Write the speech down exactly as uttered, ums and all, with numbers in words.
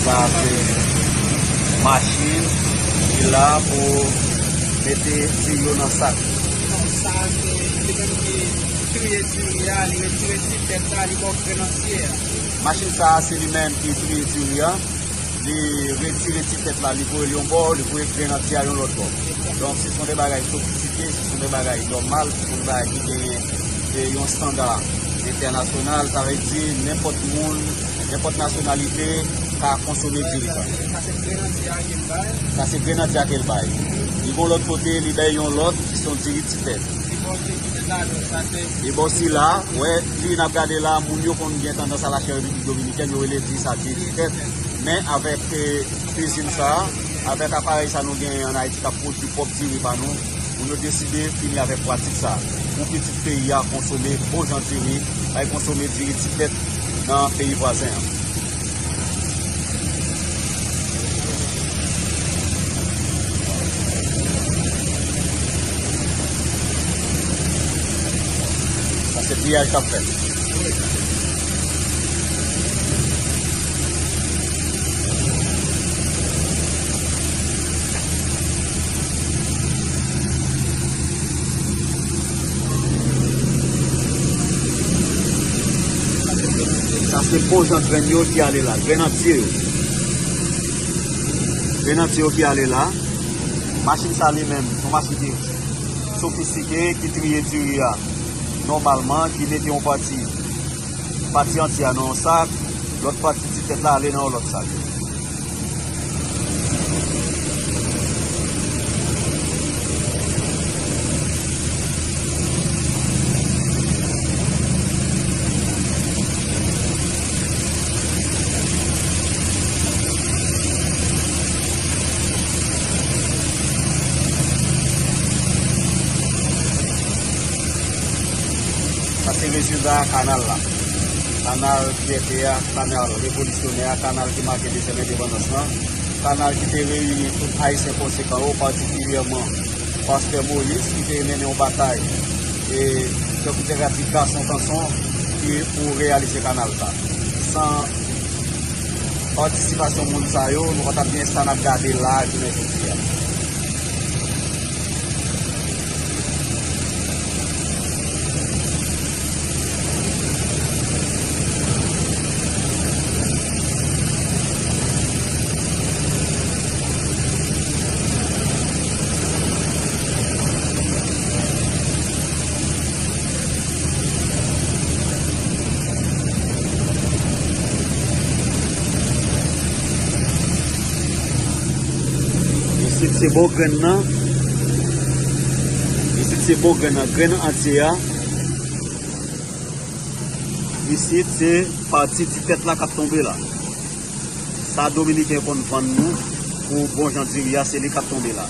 Sa se machin ki la pou mete diri yo nan sak. Sa se li menm ki triye diri a, li retire ti tèt la, li ba w grenn antye a. Machin sa a se li menm ki triye diri a. Li retire ti tèt la, li voye l yon bò, li voye grenn antye a yon lòt bò. Donk, se son de bagay sofistike, se son de bagay nòmal, se son de bagay ki genyen e yon estanda entènasyonal, sa vle di nenpòt moun, nenpòt nasyonalite ka konsome diri sa. Sa se grenn antye a ke l bay. Sa se grenn antye a ke l bay. Li gon lòt kote, li bay yon lòt, ki se yon diri ti tèt. Li ba w diri ti tèt la, donk sa se. Li ba w sila, wè, diri n ap gade la, moun yo konn gen tandans al achte an Repiblik Dominikèn, yo rele diri sa diri ti tèt. Men avèk, e, izin sa a, avèk aparèy sa nou genyen ann Ayiti k ap pwodui pwòp diri pa nou, moun yo deside fini avèk pratik sa a. Pou pitit peyi a konsome bon jan diri, pa y konsome diri ti tèt nan peyi vwazen an. Sa se triyaj k ap fèt. Sa se bon jan grenn yo ki ale la, grenn antye yo. Grenn antye yo ki ale la. Machin sa li menm, se yon machin ki sofistike, ki triye diri a nòmalman, ki mete yon pati, pati antye a nan yon sak, lòt pati ti tèt la ale nan yon lòt sak. Sa se rezilta kanal la. Kanal fyète a, kanal revolisyonè a, kanal ki make dezyèm endepandans lan, kanal ki te reyini tout Ayisyen konsekan yo, patikilyèman Pastè Moïse, ki te mennen yon batay, e, tankou te ka di gason kanson, ki pou reyalize kanal sa. San patisipasyon moun sa yo, nou pa t ap gen sa n ap gade la jounen jodi a. Isit se bò grenn nan. Isit se bò grenn nan. Grenn antye a. Isit se pati ti tèt la k ap tonbe la. Sa Dominiken konn vann nou pou bon jan diri a, se li k ap tonbe la.